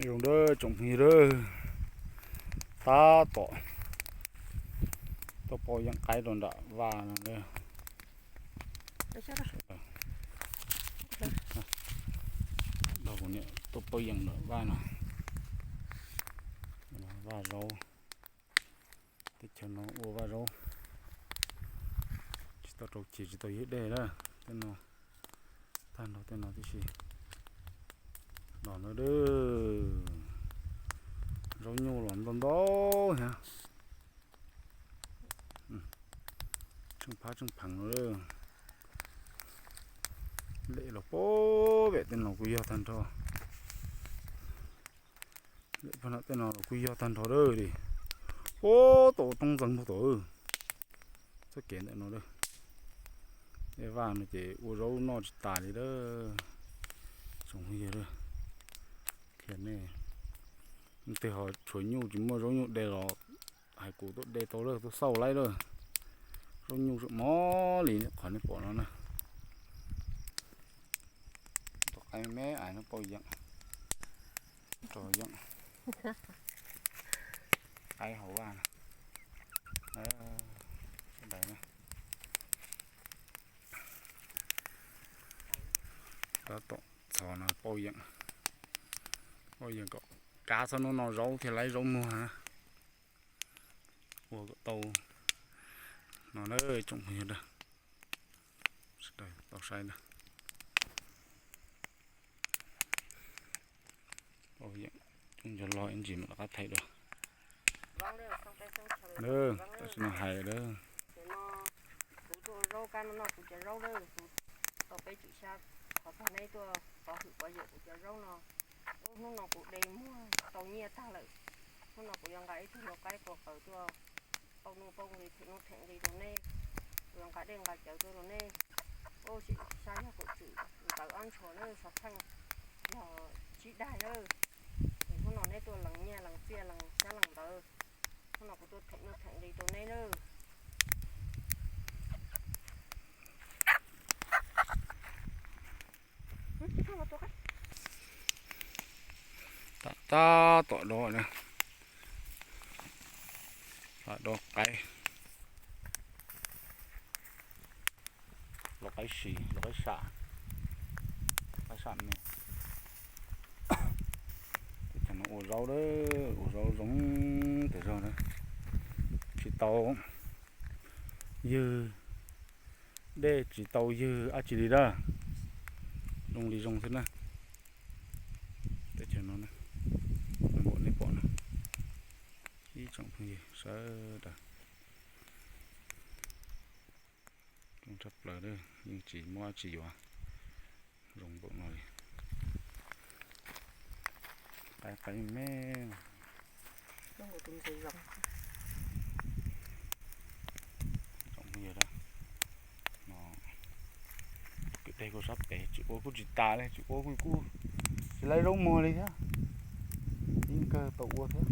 Zoo dawb tsoom phooj ywg dawb, tab tom tuaj pauj yeeb qaib rau nram vaj no. Tuaj pauj yeeb nram vaj no, vaj zaub. Teb chaws no ua vaj zaub, tsis tau rau ceg tsis tau ywg dej na. Tej no tag nrho tej no tib si. Los no dab, zaub nyuj los ntau ntau thiab. Tsheej phab tsheej pheev no. Lem los pem tej no kuj yog tag nrho. Lem pem tej no los kuj yog tag nrho dab li. Puag tom roob ntxeev puag tom. Txoj kev ntawm no, tej vaj no ces ua zaub noj tsis tas li dab. Tsoom phooj ywg, qhia nej, tej ho tshuav nyuj tsis muaj zaub nyuj de los hais kuv tuaj de tau lawm, tuaj xauj laib lawm. Zaub nyuj tseem mob li qhov nej pom no na. Tus qaib me me no pauj yeeb, rau yeeb qaib hauv vaj no. Sawv daws na, tab tom txhos no pauj yeeb, pauj yeeb kom kav txhob hnub no zaub thiaj laib zaub muag. Ua kom tau no na tsoom phooj ywg, sawv daws tau saib na. Pauj yeeb coob cov loj ib ntsis mam rov qab thaij dua. Tam sim no hais lawm. Kuv tuaj zaub kab no noj kuv cov zaub lawm, kuv tau peb tswm xya qhov txog neb tuaj pov hwm pov yawm kuv cov zaub no. Hnub no kuv de muag tau nyiaj tag lawm. Hnub no kuv yuav nqa ib tug lau qaib quas qaws tuaj pauj nuj pauj nqi, them nuj them nqi rau neb. Kuv yuav nqa dej nqa cawv tuaj rau neb. Ua tsis xya yog kaum tswm ntawv ob ntshua na, xov pheej yog tsib daig na. Es hnub no neb tuaj lees nyiaj lees txiaj lees xyab lees ntawv, hnub no kuv tuaj them nuj them nqi rau neb na. Tab tom do na, lam do qaib, lau qaib si, lau qaib sam, qaib sam me. Teb chaws no ua zaub, ua zaub zoo tas zog na. Tsis tau ywg dej, tsis tau ywg dab tsi li dab, zoo li zoo xwb na. Teb chaws no, npaum nej pom no, ib tsoom phooj ywg sawv daws, zoo tshaj plaws, yeej tsis muaj dab tsi yuav zoo npaum no li. Qaib qaib me, tsoom phooj ywg, no kwv deg kuj sab pem, tsis ua kuj tsis tas li, tsis ua kuj kuj tsis laib zaub muag li thiab. Yeej kawg tau ua thiab.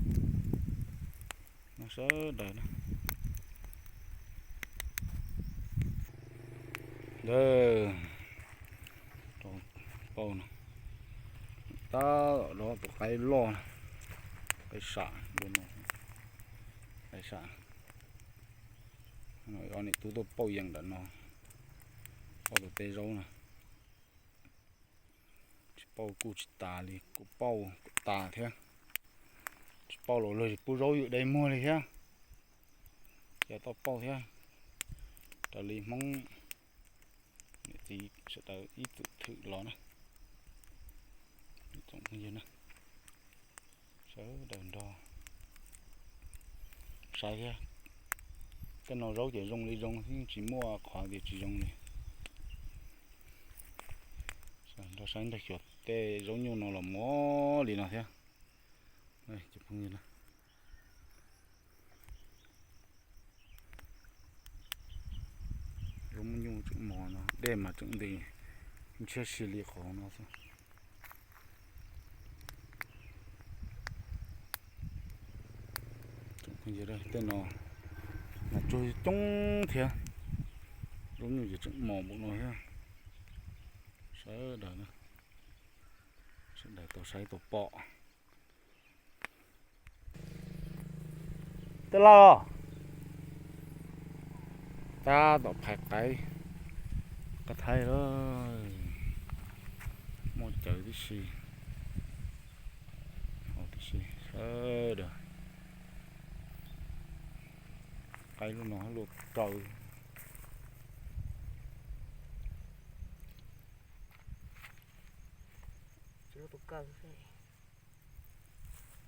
No sawv daws na, rau pauj no, tab tom do tus qaib loj, qaib sam, qaib sam. Ob niam tub tuaj pauj yees nram no, pauj tus teb zaub no. Tsis pauj kuj tsis tas li, kuj pauj kuj tas thiab. Tsis pauj los luag tsis pub zaub ywg de muag li thiab. Ces tau pauj thiab. Raws li Hmoob niam txiv sawv daws ib txwm thwm los na, tsoom phooj ywg na, sawv daws nrog saib thiab. Tej no zaub ces zoo li zoo, yeej tsis muaj qhov tias tsis zoo li. Nrog saib ntag, xyov tej zaub nyuj no los mos li no thiab. Cov phooj ywg na, zaub nyuj tseem mos no, dej mas tseem nti ntshiab si li qhov no xwb. Tej no mas tsuag coob thiab, zaub nyuj ces tseem mos npaum no thiab. Sawv daws, sawv daws tau saib tau pom, Tej laj os, tab tom phais qaib qab thaib lawm. Muaj cawv tib si, tib si sawv daws. Qaib lub no luaj kaw.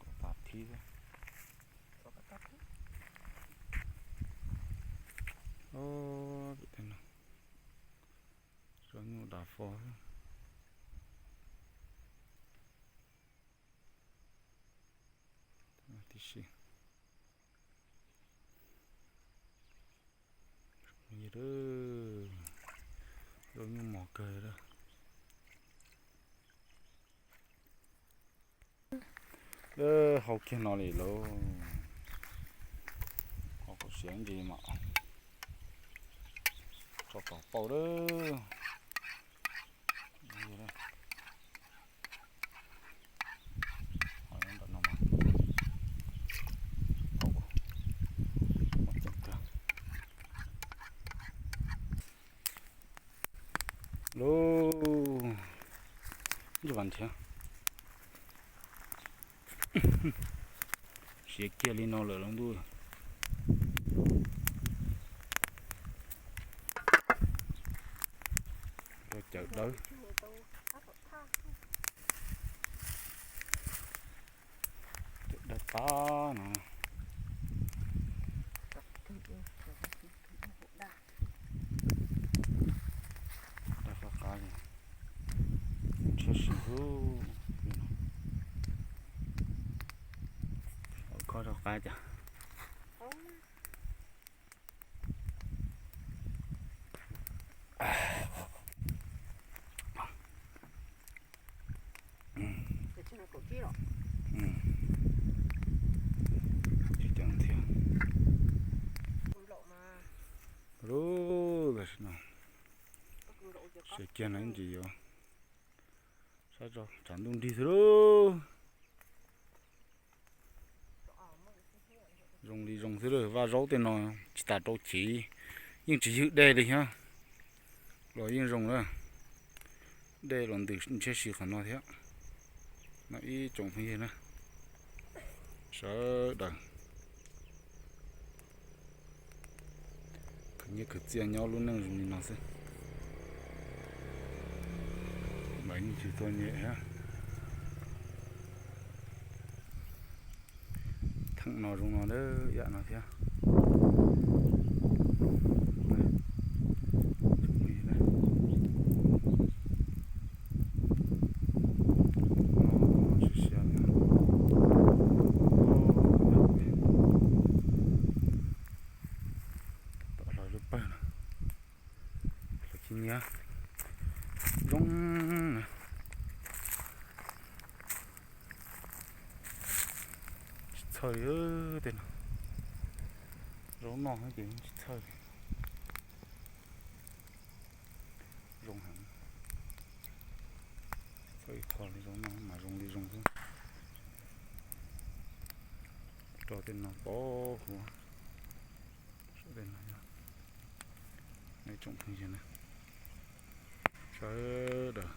Kom tas thib xwb. Ub, pem tej no tsob nyuj dav fo xwb. Tib si, tsob nyuj mos kawg li. Lawv hau kiag no li lauj. Hau kom siav ntsis mas tso tom pauj lawm. Ho nyob ntawm no mas tau, muaj ceem kawg. Lub, ntsis vas nrhiav. Siav kiag li no lawm los ntuj. Cov cawv dawb. Cawv dawb qab no. Dawb qab qab li. Ntshiab si ub. Khob rau qab cas. Tsis ceev thiab. Lub, tam sim no siav kiag no ib ntsis yuav saib tso, tshav ntuj nrig xwb lauj. Zoo li zoo xwb lawm, vaj zaub tej no tsis tas rau chiv, yeej tsis ywg dej li thiab los yeej zoo na. Dej los ntws ntshiab si qhov no thiab. No ib tsoom phooj ywg na, sawv daws khwv nyiaj khwv txiaj nyob lub neej zoo li no xwb. Mas yeej tsis txog nyem thiab. Theem no zoo no, yam no thiab. Siav siav li. Tom hlau lub pawg no, hlau ci niab zoo na. Tsis txhawj li tej no. Zaub noj ces tsis txhawj li. Zoo heev. Tsis txhawj ib qho li, zaub noj mas zoo li zoo xwb. Rau tej no pov huv. Saum tej no yog ib tsoom phooj ywg na, sawv daws.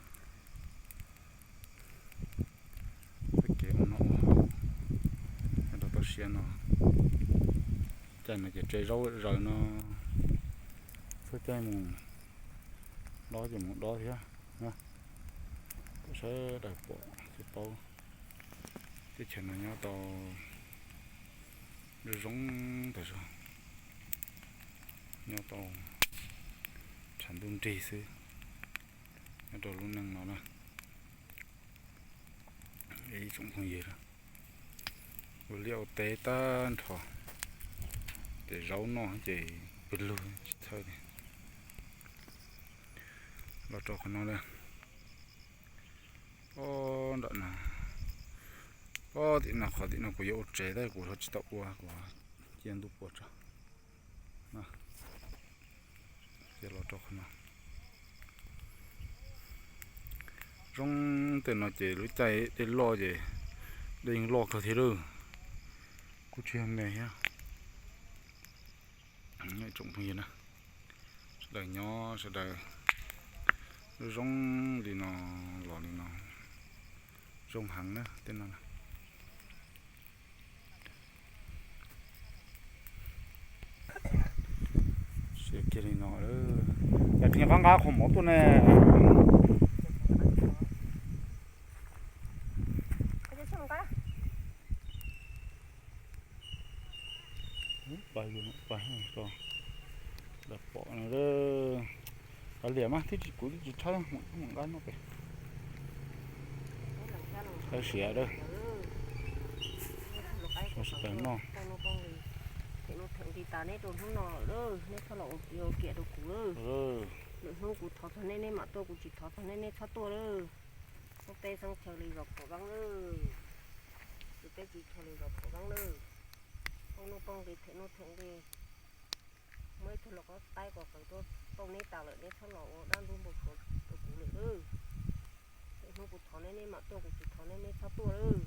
Txoj kev ua noj ua haus nyob rau toj siab no, caij no ces tsev zaub zaws no, txhua caij mus dob ces mus dob thiab. Sawv daws pom ces paub teb chaws no nyob tau zoo zoo tas zog, nyob tau tshav ntuj nrig xwb, nyob rau lub neej no na. Ib tsoom phooj ywg, ua liaj ua teb tag nrho, ces zaub noj ces pw lug tsis txhawj li. Los rau qhov no na, ob nram no, ob tim no, qhov tim no kuv yuav ua tsev tab kuv ho tsis tau ua, kuv cia ntuj puas tso. Ces los rau qhov no, zoo tej no ces lub caij dej loj ces dej yeej loj kawg thiab lauj, kuj tsis yog me thiab. Tsoom phooj ywg na, sawv daws nyob sawv daws zoo li no, los li no zoo heev na tej no. Siav kiag li no, yog tsis nqa nqa qhov mov tuaj ne. Pais, pais, pom no. Kav liam mas, kuv twb tsis thaij, mus nqa no pem. Thaij siav dab. Tsis pais noj. Them no them nqi tas neb rau hnub no lawm, neb txhob los ua kiag rau kuv lawm. Lwm hnub kuv thov txog neb, neb mam tuaj, kuv tsis thov txog neb, neb txhob tuaj lawm. Hnub peb xeeb chaw li zos Phuam Veeb lawm, hnub peb tsis chaw li zos Phuam Veeb lawm. Poob nuj poob nqi, them nuj them nqi, muaj ib tug lau qaub taib quas qees tuaj pauj neb tas lawm, neb txhob los ua dab ntub npau suav rau kuv lawm lawm. Lwm hnub kuv thov neb, neb mam tuaj, kuv tsis thov neb, neb txhob tuaj lawm.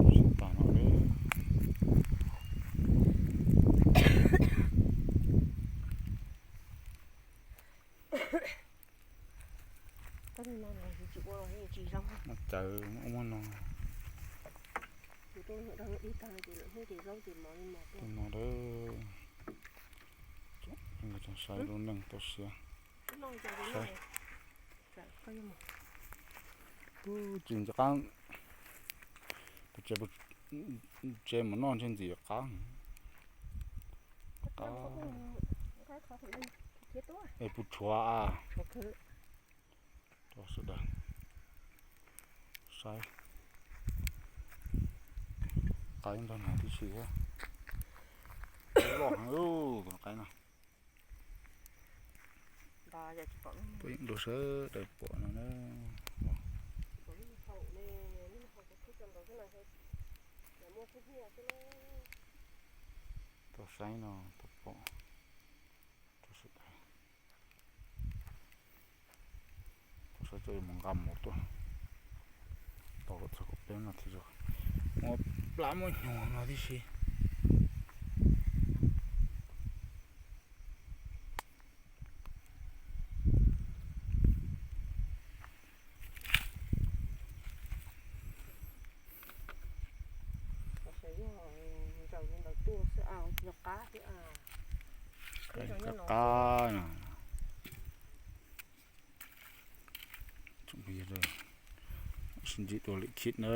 Tsis tas no lawm. Cawv muab ua no. Tus no lawm, saib lub neej tau siab. Tsis nco qab, kuv tsev mus noj ntshe ntxim qab. Es puas tshuav a? Rau sawv daws saib qaib ntog no tib si thiab. Loj heev tus qaib no. Peb yeej dua sawv daws pom no na. Tau saib no, tau pom rau sawv daws. Tau saib tso, yuav mus nqa mus tuaj. Tau lawm txog kaum peb no thiab, muab plab muab hnyuv no tib si. Qab no. Sib ntsib dua lwm khit na.